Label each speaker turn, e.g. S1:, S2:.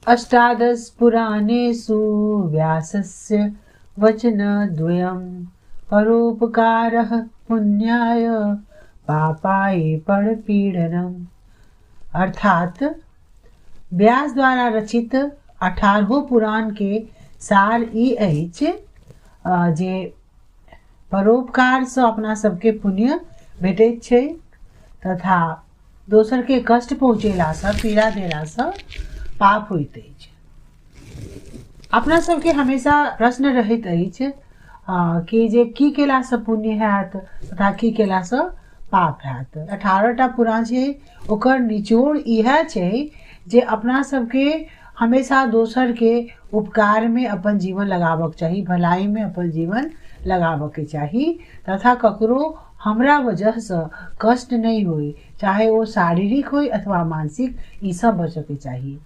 S1: अष्टादश पुराणेषु व्यासस्य वचनद्वयं परोपकारः पुण्याय पापाय परपीडनम। अर्थात व्यास द्वारा रचित 18 पुराण के सार ई अछि जे परोपकारसँ अपना सबके पुण्य भेटैत छै तथा दोसरके कष्ट पहुँचेलासँ, पीड़ा देलासँ पाप होइत अछि। अपना सबके हमेशा प्रश्न रहैत अछि कि जे की केलासँ पुण्य हैत तथा की केलासँ पाप हैत। 18टा पुराण छै, ओकर निचोड़ इएह छै जे अपना सबके हमेशा दोसरके उपकारमे अपन जीवन लगाबऽके चाही, भलाइमे अपन जीवन लगाबऽके चाही तथा ककरो हमरा वजहसँ कष्ट नहि होइ, चाहे ओ शारीरिक होइ अथवा मानसिक, ई सब बचऽके चाही।